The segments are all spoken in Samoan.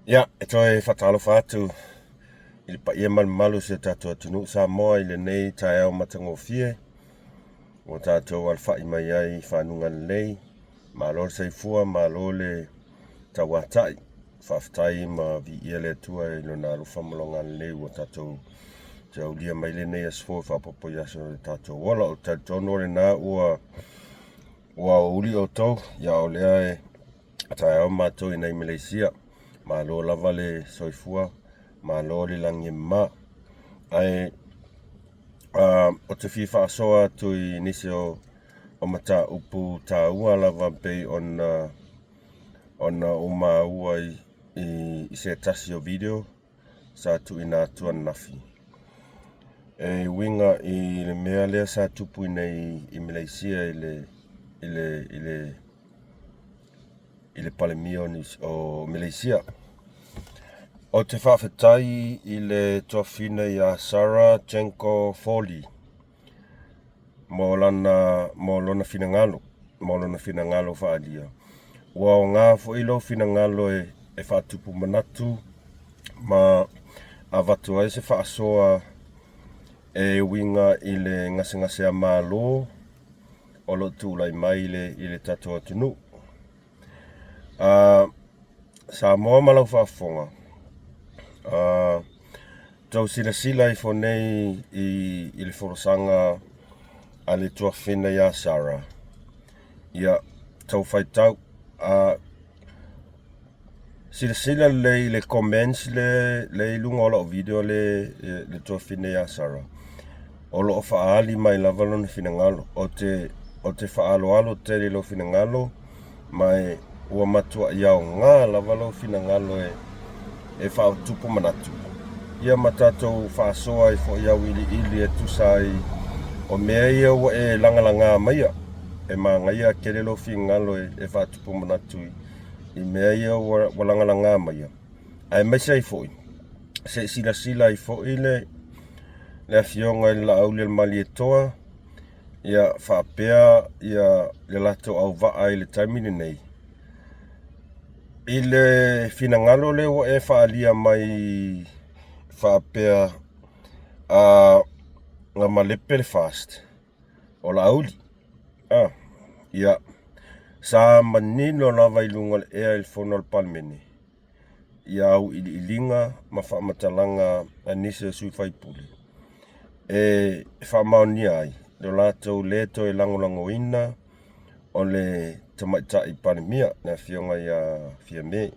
Ia, e toe faatalofa atu i le paia ma le mamalu o si o tatou atunuu Samoa i lenei taeao matagofie ua tatou alafai mai ai i fanuga lelei. Malo le soifua, malo le tauatai. Faafetai ma viia le Atua i lona alofa ma lona agalelei ua tatou te aulia mai lenei aso fou e faaopoopo i aso o le tatou ola. Ou te talitonu o lena ua ua aoauli outou, ia o lea e taeao matou i nei Malaysia. Malo lava le soifua, malo le lagi e mama. Ae ou te fia faasoa atu i nisi o o mataupu taua lava pei ona ona ou maua i, i, i se tasi o video sa tuuina atu ananafi. E uiga i le mea lea sa tupu i nei i Malaysia i le i le i le i le Palemia o, New, o Malaysia. Ou te faafetai i le tuafafine ia Sarah Jenko Foley mo lana mo lona finagalo, mo lona finagalo faaalia. Ua aoga foi lou finagalo e, e faatupu manatu ma avatu ai se faasoa e uiga i le gasegase a Malo o lo o tulai mai i le, i le tatou atunuu. Samoa ma lau faafofoga, tou silasila ifo nei i, i le folasaga a le tuafafine ia Sarah. Ia, tau faitau, Silasila lelei i le comments le, le i luga o lau video le, le tuafafine ia Sarah. O lo o faaali mai lava lona finagalo. Ou te, ou te faaaloalo tele i lou finagalo, ma e, ua matuai aoga lava lou finagalo e, e faatupu manatu. Ia ma tatou faasoa ai foi auiliili e tusa ai o mea ia ua e lagalaga maia. E manaia tele lou finagalo e, e faatupu manatu i, i mea ia ua, ua lagalaga maia, aemaise ai foi, se i silasila ai foi le, le afioga i le Laaulialemalietoa, ia faapea ia le latou auvaa i le taimi lenei, i le finagalo lea ua e faaalia mai faapea a na malepe le FAST o Laauli. Ah, ia, sa manino lava i luga o le ea i le fono a le Palemene ia auiliiliga ma faamatalaga a nisi o sui faipule e faamaonia ai lo latou le toe lagolagoina o le tamaitai Palemia, le afioga ia Fiame.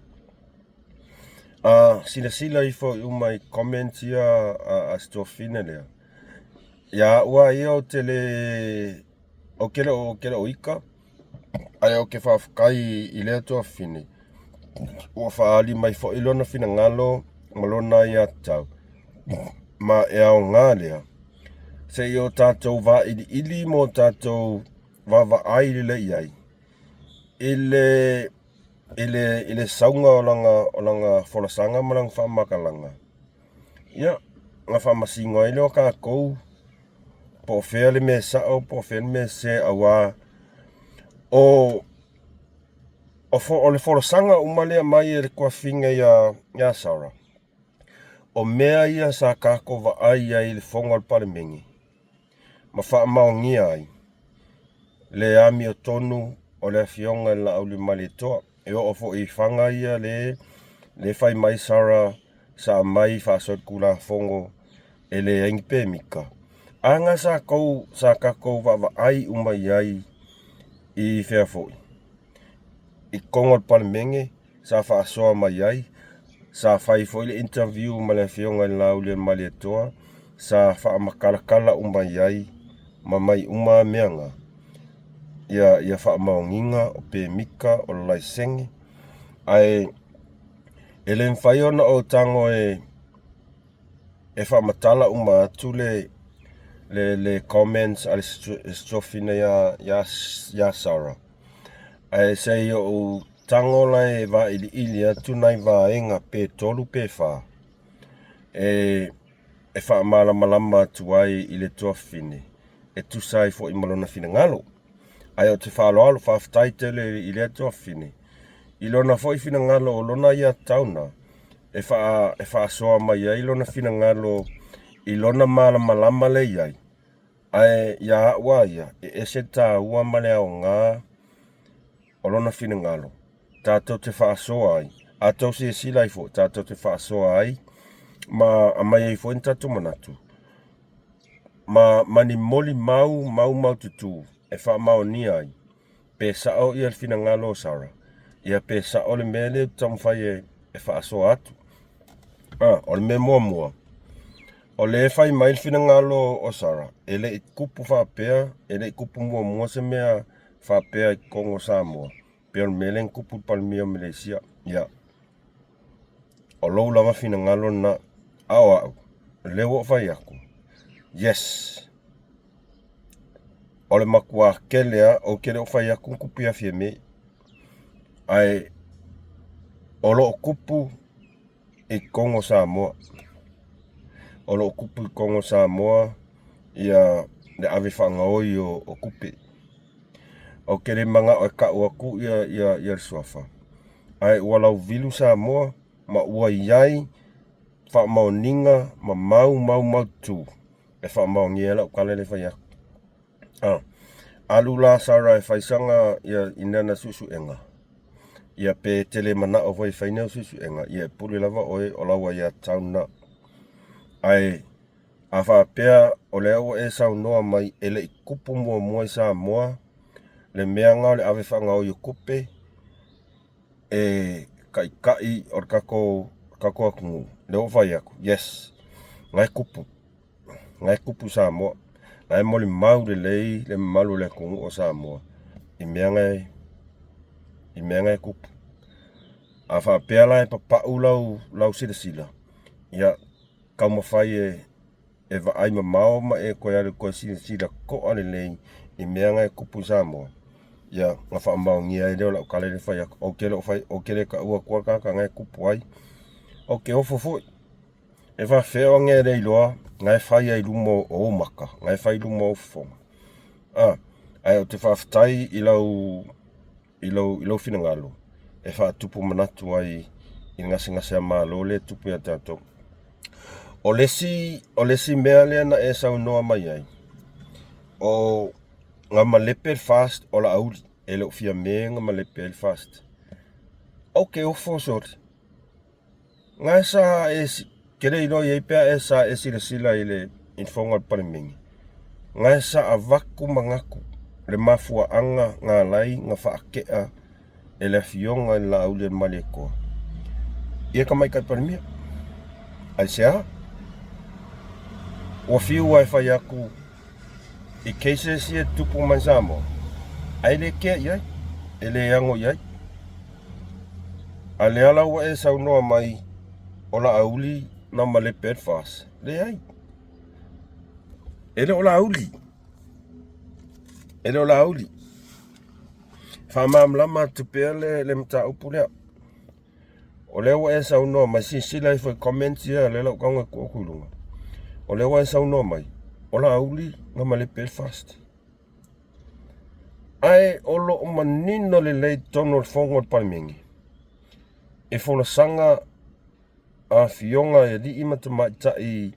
A silasila ifo uma i comments ia a si tuafafine lea, Ia au lava ia ou te le ou te le o ou te le o ita, ae ou te faafetai i lea tuafafine ua faaali mai foi lona finagalo ma lona aiatatau, ma e aoga lea se i o tatou vailiili ma o tatou vaavaai lelei i ai i le i le i le sauga o lana o lana folasaga ma lana faamatalaga. Ia, na faamasino ai lea o tatou po o fea le mea sao po o fea le mea sese aua o o le folasaga uma lea mai e le tuafafine ia ia Sarah, o mea ia sa tatou vaai ai i le fono a le Palemene ma faamaonia ai le amiotonu o le Afioga i le Laaulialemalietoa. E oo foi i faga ia le le fai mai Sarah sa aumai faasolitulafono e leai ni pemita. A na sa tou sa tatou vaavaai uma i ai i fea foi i totonu o le Palemene sa faasoa mai ai, sa fai foi le interview ma le Afioga i le Laaulialemalietoa, sa faamatalatala uma i ai ma mai uma mea na ia ia faamaoniga o pemita o le laisene ae e le mafai ona ou tago e e faamatala uma atu le le le comments a le tuafafine ia ia ia Sarah ae se i ou tago la e vailiili atu nai vaega pe tolu pe fa e e faamalamalama atu ai i le tuafafine e tusa ai foi ma lona finagalo. Ae ou te faaaloalo faafetai tele i lea tuafafine i lona foi finagalo o lona aiatatau na. e faa e faasoa mai ai lona finagalo i lona malamalama lea e i ai, ae ia au lava ia, e ese le taua ma le aoga o lona finagalo tatou te faasoa ai. A tou silasila ai foi, tatou te faasoa ai ma aumai ai foi ni tatou manatu ma ni molimau maumaututu e faamaonia ai pe sao ia le finagalo o Sarah, ia pe sao le mea lea ou te taumafai e faasoa atu. A, o le mea muamua, o lea e fai mai le finagalo o Sarah, e le i tupu faapea, e le i tupu muamua se mea faapea i totonu o Samoa, pei o le mea lea na tupu i le Palemia o Maleisia. Ia, o lou lava finagalo lena, a o au, o lea ua ou fai atu, yes, o le matua tele lava, ou te le o fai atu na tupu ia Fiame, ae o lo o tupu i totonu o Samoa. O lo o tupu i totonu o Samoa ia le ave faagaoi o tupe. Ou te le manao e tau atu ia le suafa, ae ua lauvilu Samoa ma ua i ai faamaoniga ma mau maumaututu e faamaonia ai lau tala lea e fai atu. Alu la Sarah e fai sana ia i lana suesuega, ia pe e te le manao foi e fai ni au suesuega, ia e pule lava oe o lau aiatatau lena. Ae a faapea o lea ua e saunoa mai e le i tupu muamua i Samoa le mea lena o le ave faagaoi o tupe e taitai o le tatou atunuu, lea ua ou fai atu, yes, na e tupu. Na e tupu i Samoa. Na e molimau lelei le mamalu o le atunuu o Samoa i mea na e tupu. A faapea la e papau lau silasila, ia taumafai e vaai mamao ma e toe alu e toe silasila totoa lelei i mea na e tupu i Samoa, ia ona faamaonia ai lea o lau tala lea e fai atu. Ou te le o fai, ou te le taua atua le tagata na e tupu ai. Ou te ofo foi. E faafefea ona e le iloa na e fai ai i luma o ou maka, na e fai i luma o ou fofoga. Ae ou te faafetai i lau i lou, i lou finagalo e faatupu manatu ai i le gasegase a Malo lea e tupu ia tatou. O le isi, o le isi mea lea na e saunoa mai ai, o na malepe le FAST o Laauli, e le o Fiame na malepe ai le FAST. Ou te ofo sole, Na sa e ke le iloa i ai pe a e sa e silasila i le fono a le Palemene, na sa avatu manatu le mafuaaga na ala ai na faatea e le Afioga i le Laaulialemalietoa ia Tamaitai Palemia. Aisea? Ua fiu lava e fai atu i cases ia e tutupu mai Samoa, ae le kea i ai, e le ano i ai. A lea la ua e saunoa mai o Laauli na malepe ai le FAST. Leai. E le o Laauli. E le o Laauli. Faamalamalama atu pea le mataupu lea. O lea ua e saunoa mai, silasila ifo i comments ia, lea la ou tago e tuu atu i luga. O lea ua e saunoa mai, o Laauli na malepe ai le FAST. Ae o lo o manino lelei i totonu o le Fono a le Palemene, i folasaga a afioga i alii ma tamaitai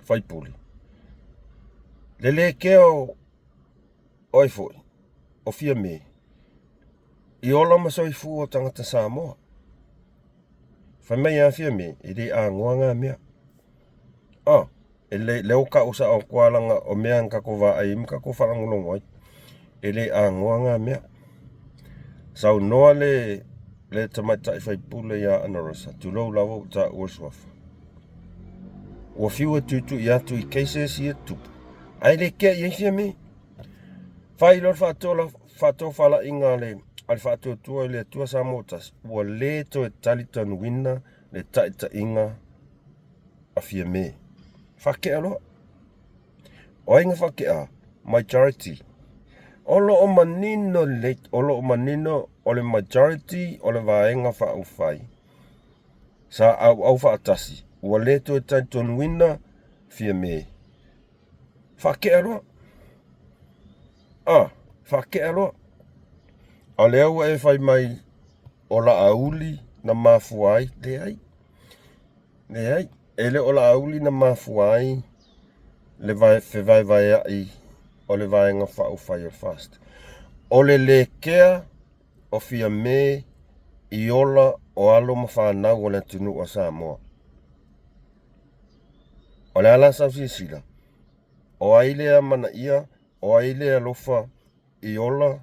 faipule, le le kea o ai foi, o Fiame, i ola ma soifua o tagata Samoa. Fai mai a Fiame, e le agoa na mea. E le, lea ua tau sao atu lava leaga o mea na tatou vaai ai ma tatou faalogologo ai, e le agoa na mea. Saunoa le tamaitai faipule ia Ana Rosa, tulou lava ua taua le suafa, ua fiu e tuitui atu i cases ia tutupu, ae le kea i ai Fiame. Fai loa le faatofalaiga a le Faatuatua i le Atua Samoa Tasi, ua le toe talitonuina le taitaiga a Fiame. Faatea loa. O ai na faatea? Majority. O lo o manino lelei, o lo o manino o le majority o le Vaega Faaupufai sa auau faatasi, ua le toe talitonuina Fiame. Faatea loa. Ah, faatea loa. A o lea ua e fai mai o Laauli na mafua ai, leai. Leai, e le o Laauli na mafua ai le fevaevaea'i o le Vaega Faaupufai o le FAST. O le lē kea o Fiame i ola o alo ma fanau o le atunuu a Samoa. O le a la sau silasila? O ai le amanaia, o ai le alofa i ola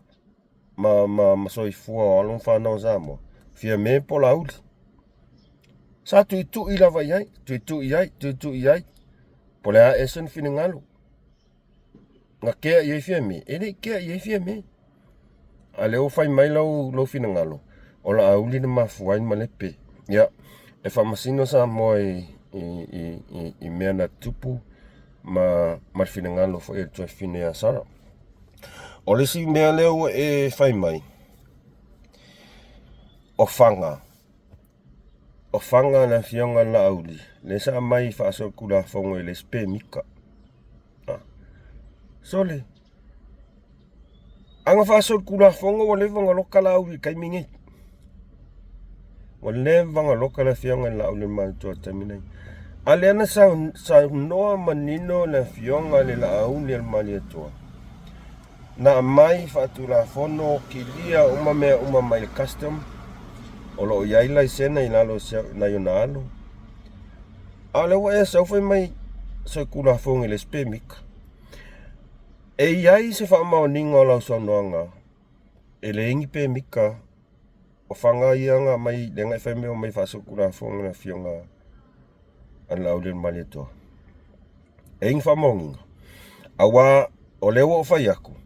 ma, ma, ma soifua o alo ma fanau a Samoa? Fiame po o Laauli. Sa tuitui lava i ai, tuitui i ai, tuitui i ai. Po o le a ea sona finagalo. Na kea i ai Fiame? E le i kea i ai Fiame. A lea ua fai mai lau, lou finagalo, o Laauli na mafua ai malepe. Ia, e faamasino Samoa i, i, i, i, i mea na tupu ma, ma le finagalo foi o le tuafafine ia Sara. O le isi mea lea ua e fai mai, o Faga. O Faga le afioga i le Laauli, lea sa aumai faasolitulafono i le isi pemita. Sole, a na faasolitulafono ua leva ona loka Laauli i le taimi nei. Ua leva ona loka le afioga i le Laauli o le Malietoa i le taimi nei. A lea na saunoa manino le afioga i le Laauli o le Malietoa, na aumai faatulafono kilia uma mea uma mai le custom, o lo o i ai laisene i lalo o nai ona alo. A o lea ua e sau fai mai solitulafono i le isi pemita. E i ai se faamaoniga o lau saunoaga e leai ni pemita o Faga ia na aumai lea na e fai mai ua aumai faasolitulafono e le afioga a le Laaulialemalietoa. E i ai ni faamaoniga? Aua o lea ua ou fai atu,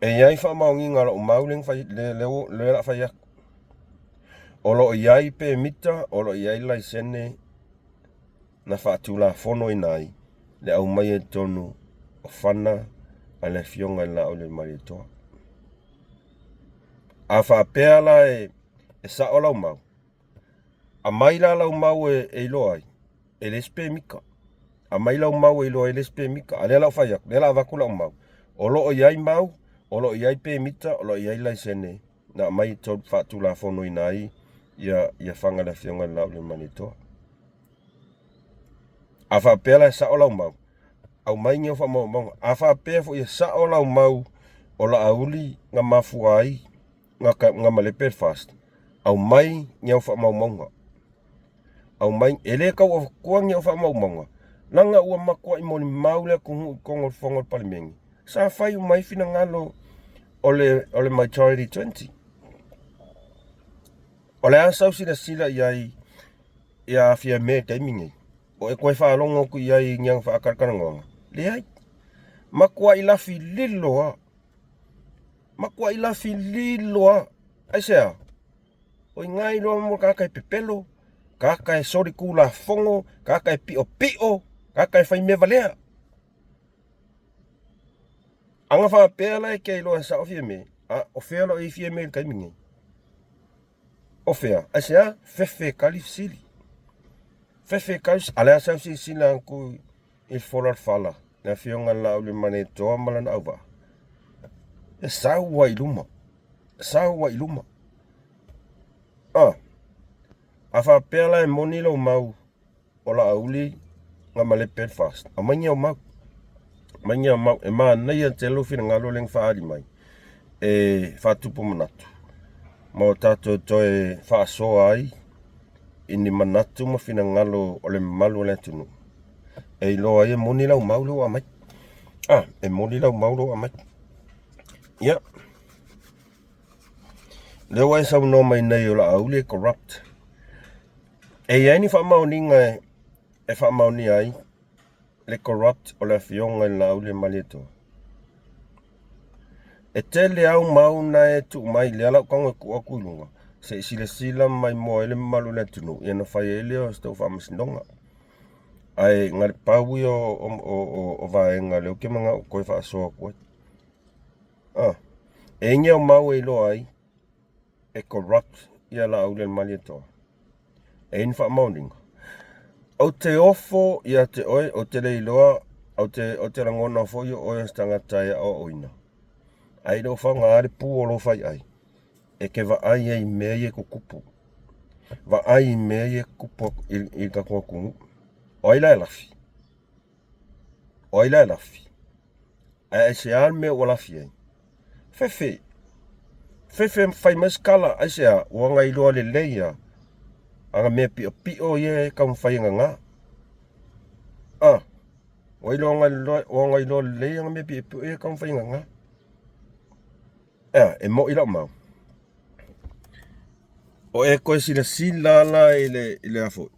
e i ai faamaoniga o lau mau lea o le a fai atu. O lo o i ai pemita, o lo o i ai laisene na faatulafonoina ai le aumaia i totonu o fana a le Afioga i le Laaulialemalietoa. A faapea la e sao lau mau, aumai la lau mau e iloa ai, e leai se pemita. Aumai lau mau e iloa ai e leai se pemita. A o lea la ua fai atu, lea la avatu lau mau. O lo o i ai mau, o lo o i ai pemita, o lo o i ai laisene na aumai faatulafonoina ai ia, ia faga le Afioga i le Laaulialemalietoa. A faapea la e sao lau mau, aumai ni au faamaumauga. A faapea foi e sao lau mau o Laauli na mafua ai na malepe le FAST, aumai ni au faamaumauga. Aumai, e le tau avatua ni au faamaumauga, leaga ua matuai molimau le atunuu i totonu o le Fono a le Palemene, sa fai uma ai finagalo o le, o le majority 20. O le a sau silasila i ai ia Fiame i le taimi nei? O e toe faalogo atu i ai i ni ana faatalatalanoaga? Leai. Matuai lafi lilo lava. Matuai lafi lilo lava. Aisea? O i ina iloa mo le tagata e pepelo, tagata e solitulafono, tagata e piopio, tagata e fai mea valea. A na faapea la e te iloa e sao Fiame, a o fea lo o i ai Fiame i le taimi nei? O fea? Aisea? Fefe e tali fesili. Fefe e tali fesili. A lea sa silasila atu i le fola o le fala, le afioga i le Laaulialemalietoa ma lana auvaa. E sau ai i luma. Sau ai i luma. A, a faapea la e moni lou mau o Laauli na malepe ai le FAST, aumai ni au mau. Aumai ni au mau. E manaia tele lou finagalo lea na faaali mai e faatupu manatu ma o tatou toe faasoa ai i ni manatu ma finagalo o le mamalu o le atunuu e iloa ai e moni lau mau lea ua aumai. Ah, e moni lau mau lea ua aumai. Ia, lea ua e saunoa mai nei o Laauli e corrupt. E i ai ni faamaoniga e faamaonia ai le corrupt o le Afioga i le Laaulialemalietoa? E tele au mau na e tuu mai, lea la ou tago e tuu atu i luga, se i silasila mai moa ai le mamalu o le atunuu, ia ona fai ai lea o se tou faamasinoga. Ae na o le pau ia o vaega lea ou te manao e toe faasoa atu ai. Ah, e i ai ni au mau e iloa ai e corrupt ia Laaulialemalietoa? E i ai ni faamaoniga? Ou te ofo ia te oe, ou te le iloa, ou te, ou te lagona foi o oe o se tagata e aoaoina. Ae i lou faoga le pu o lou faiai, e te vaai ai i mea ia e tutupu. Vaai i mea ia e tutupu i le tatou atunuu. O ai la e lafi? O ai la e lafi? Ae aisea le mea ua lafi ai? Fefe. Fefe fai mai se tala, aisea? Ua na iloa lelei lava ana mea piopio ia e taumafai e nana. A, ua na iloa lelei ana mea piopio ia e taumafai e nana. Ea, e moi lau mau. O e toe silasila la i le, i le afo.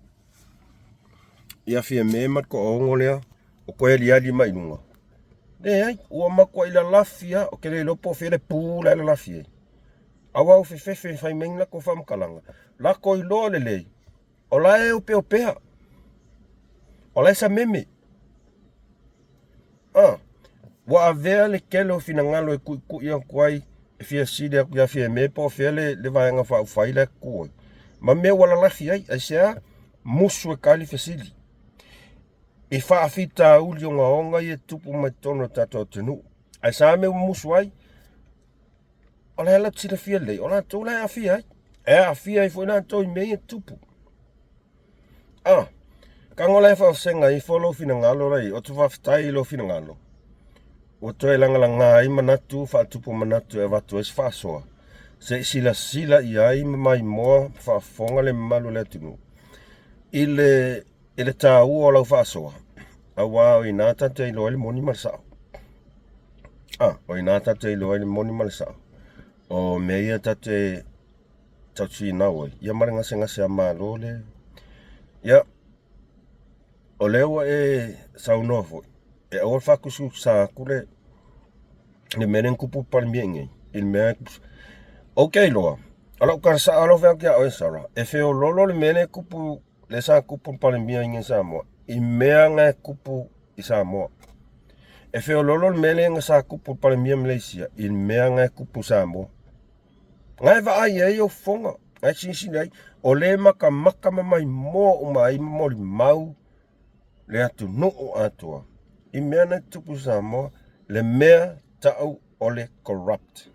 Ia Fiame ma le toaono lea, o toe aliali mai i luga. Leai, ua matuai lalafi lava, ou te le iloa po o fea le pu la e lalafi ai. Aua ua fefefe e fai mai ni latou faamatalaga, latou iloa lelei, o la e opeopea, o la e sameme. A, ua avea le tele o finagalo e tuitui atu ai e fia sili atu ia Fiame po o fea le, le Vaega Faaupufai la e tutu ai, ma mea ua lalafi ai. Aisea? Musu e tali fesili i faafitauli ogaoga ia e tupu mai totonu o le tatou atunuu. Ae sa mea ua musu ai? O le ala silafia lelei, o latou la e aafia ai. E aafia ai foi latou i mea ia e tupu. Ah, tago la e faavasega ifo lou finagalo la i, ou te faafetai i lou finagalo. Ua toe lagalaga ai manatu, faatupu manatu e avatu ai se faasoa, se i silasila i ai ma maimoa ma faafofoga le mamalu o le atunuu i le, i le taua o lau faasoa, aua o i ina tatou te iloa ai le moni ma le sao. Ah, o i ina tatou te iloa ai le moni ma le sao. O mea ia tatou te tausinau ai, ia ma le gasegase a Malo lea. Ia, o lea ua e saunoa foi, e aua le faatusatusa atu le, le mea lea na tupu i le Palemia i inei, i le mea Ou te iloa, o lau tala sao lea ua fai atu ia oe Sarah, e feololo le mea lea e tupu, lea sa tupu i le Palemia i inei i Samoa, i mea na e tupu i Samoa. E feololo le mea lea na sa tupu i le Palemia i Malaysia i le mea na e tupu i Samoa. Na e vaai ai ou fofoga, na e silasila ai, o lea e matamata ma maimoa uma ai ma molimau le atunuu atoa i mea na tutupu i Samoa, le mea tau o le corrupt.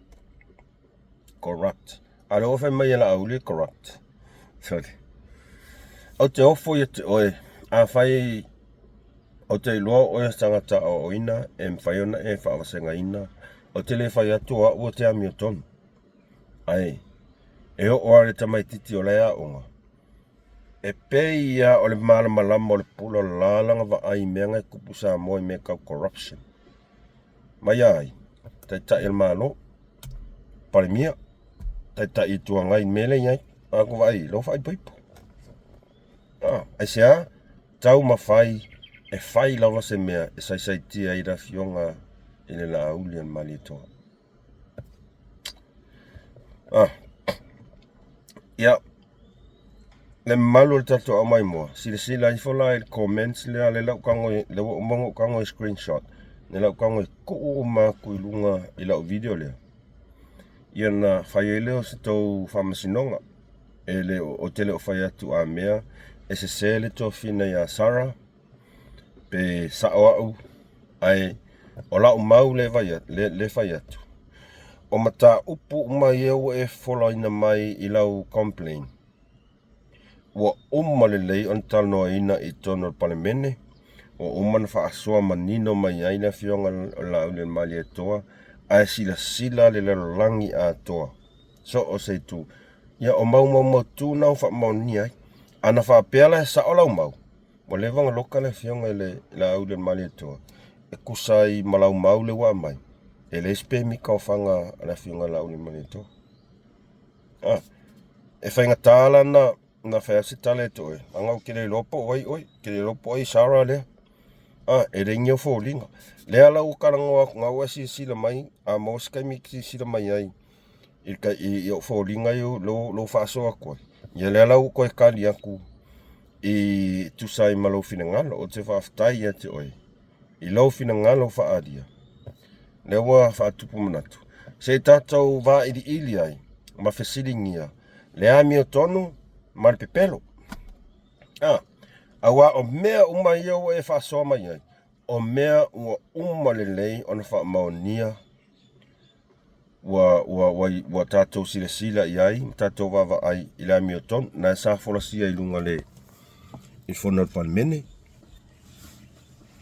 Corrupt. A o lea ua fai mai e Laauli e corrupt. Sorry. Ou te ofo ia te oe, afai ou te iloa o oe o se tagata aoaoina e mafai ona e faavasegaina, ou te le fai atu o au ou te amiotonu. Ae, e oo lava i le tamaitiiti o la e aoga, e pei lava o le malamalama o le pula la lana vaai i mea na e tupu i Samoa i mea tau corruption. Mai ai, Taitai o le Malo, Palemia, Taitai Itu Agai i le mea lea e i ai, a tou vaai i ai, lou faaipoipo. A, aisea? Taumafai e fai lava se mea e saisaitia ai le Afioga i le Laauli a le Malietoa. Ah. Ia, le mamalu o le tatou aumaimoa, silasila ifo la i le comments lea, lea la ou tago, lea ua uma ona ou tago i screenshot, lea la ou tago e tuu uma atu i luga i lau video lea. Ia na fai ai lea o se tou faamasinoga. E le o, ou te le o fai atu a mea e sese le tofiina ia Sarah, pe sao au, ae o lau mau le le fai atu. O mataupu uma ia ua e folaina mai i lau complain, ua uma lelei ona talanoaina i totonu o le Palemene, ua uma ona faasoa manino mai ai le Afioga o Laaulialemalietoa, ae silasila le lalolagi atoa, so o se itu. Ia, o mau maumautu na ua faamaonia ai. Ana faapea la e sao lau mau, Ua leva ona loka le afioga i le Laaulialemalietoa e tusa ai ma lau mau lea ua aumai, e leai se pemita o faga a le afioga i le Laaulialemalietoa. Ah, e faigata la na, na fai atu se tala ia te oe, leaga ou te le iloa po o ai oe, ou te le iloa po o ai Sarah lea. Ah, e leai ni ou foliga. Lea la ua talanoa atu, na ua e silasila mai, a maua se taimi e te silasila mai ai i, i, i ou foliga ia lou, lou faasoa atu ai. Ia lea la ua toe tali atu i tusa ai ma lou finagalo. Ou te faafetai ia te oe i lou finagalo faaalia, lea ua faatupu manatu, se i tatou vailiili ai ma fesiligia le amiotonu ma le pepelo. A, aua o mea uma ia ua e faasoa mai ai, o mea ua uma lelei ona faamaonia. Ua, ua, ua, ua tatou silasila i ai ma tatou vaavaai i le amiotonu na sa folasia i luga le i fono a le Palemene.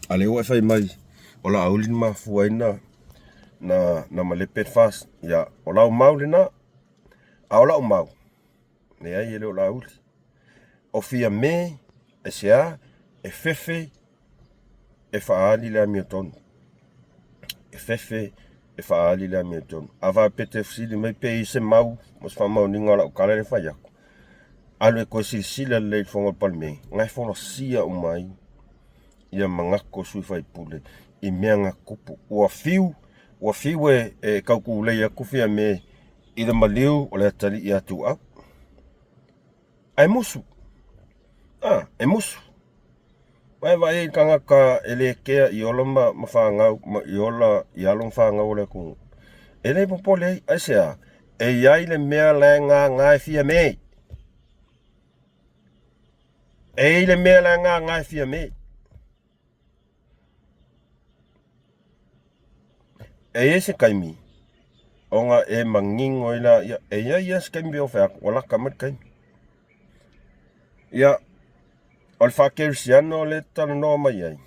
A lea ua e fai mai o Laauli na mafua ai na na na malepe le FAST. Ia, o lau mau lena, a o lau mau, leai e le o Laauli. O Fiame, aisea? E fefe e faaali le amiotonu. E fefe e faaali le amiotonu. A faapea e te fesili mai pe i ai se mau ma se faamaoniga o lau tala lea e fai atu, alu e toe silasila lelei i le fono a le Palemene, na e folasia uma ai ia manatu o sui usufono i mea na tutupu. Ua fiu, ua fiu e, e tautulei atu Fiame i le maliu o le atalii ia Tuuau. Ae musu. A, e musu. Vae vaai ai tagata e le kea i ola ma, ma fanau, ma, i ola i alo ma fanau o le atunuu. E le popole ai, aisea? E i ai le mea la e gagā e Fiame. E i ai le mea la e gagā e Fiame. E i ai se taimi ona e manino ai la, ia, e i ai lava se taimi pe fai atu, ua lata mai le taimi. Ia, o le faakerisiano lea e talanoa mai ai,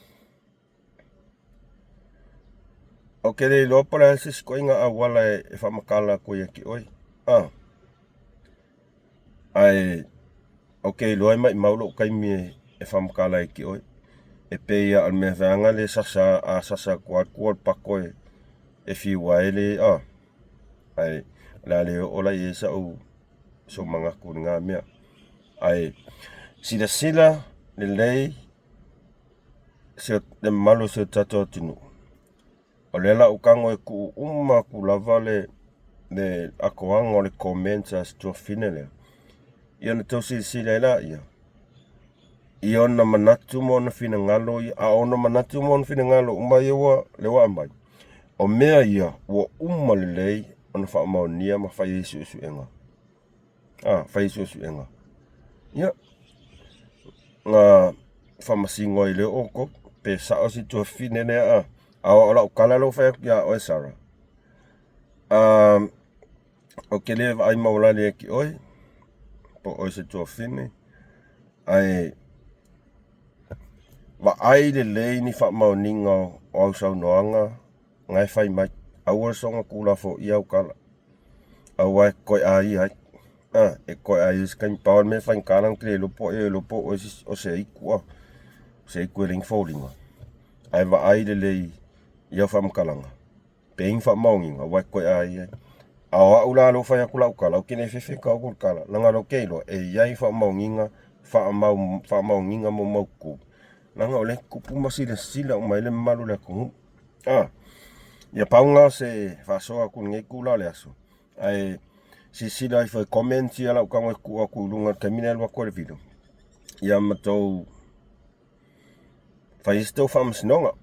ou te le iloa po o le a se isi ituaiga auala e faamatala atu ai ia te oe. A. Ae ou te iloa e maumau lou taimi e faamatala ai te oe. E pei lava o le mea feaga lea e sasa, a sasa atu lava le tua o le pato e fiu ai le a. Ae o le a le oo la i ai sou, sou manatu i lena mea. Ae silasila lelei se, le mamalu o si o tatou atunuu. O lea la ou tago e tuu uma atu lava le le atoaga o le comments a si tuafafine lea, ia ona tau silasila ai laia i ona manatu ma ona finagalo ia, a o ona manatu ma ona finagalo uma ia ua lea ua aumai, o mea ia ua uma lelei ona faamaonia ma fai ai suesuega. A, fai suesuega. Ia, na faamasino ai lea outou, pe sao si tuafafine lea a. A o lau tala lea ua fai atu ia oe Sarah. Ou te le vaai maualalo ia te oe, po o oe se tuafafine, ae vaai lelei ni faamaoniga o au saunoaga na e fai mai, aua le soona tuulafoaia au tala, aua e toe aia ai. A, e toe aia ai se taimi. Pau lava le mea e faigata leaga ou te le iloa po o e iloa po o oe o se aitu a, o se aitu e leai ni foliga. Ae vaai lelei i au faamatalaga, pe i ai ni faamaoniga aua e toe aia ai. A o au la lea ua fai atu lau tala, ou te le fefe e tau atu le tala, leaga o lea ou te iloa e i ai faamaoniga, faamaoniga maumaututu, leaga o lea e tupu ma silasila uma i ai le mamalu o le atunuu. A, ia pau lena o se faasoa atu i lenei itula o le aso, ae silasila ifo i comments ia la ou tago e tuu atu i luga i le taimi lea e alu atu ai le video, ia ma tou fai ai se tou faamasinoga,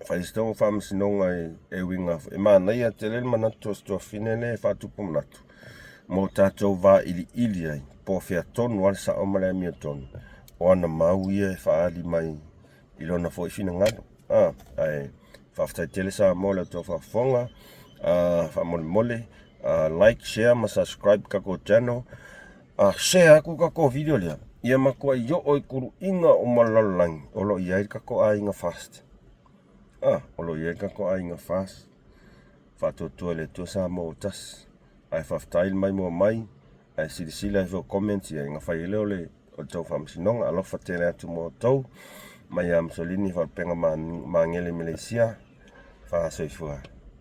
fai ai se tou faamasinoga e uiga foi, e manaia tele le manatu o si tuafafine lea e faatupu manatu mo tatou vailiili ai po o fea tonu lava le sao ma le amiotonu o ana mau ia e faaali mai i lona foi finagalo. A, ae faafetai tele Samoa i la outou faafofoga. A, faamolemole, a, like, share ma subscribe tatou channel. A, share atu tatou video lea, ia matuai oo i tuluiga uma o le lalolagi o lo o i ai le tatou aiga FAST. A, o lo o i ai le tatou aiga FAST. Faatuatua i le Atua Samoa ua tasi. Ae faafetai le maimoa mai. Ae silasila ifo i comments ia ona fai ai lea o le o le tou faamasinoga. Alofa tele atu mo outou. Mai ia Mussolini faalupega magele i Malaysia. Faasoifua.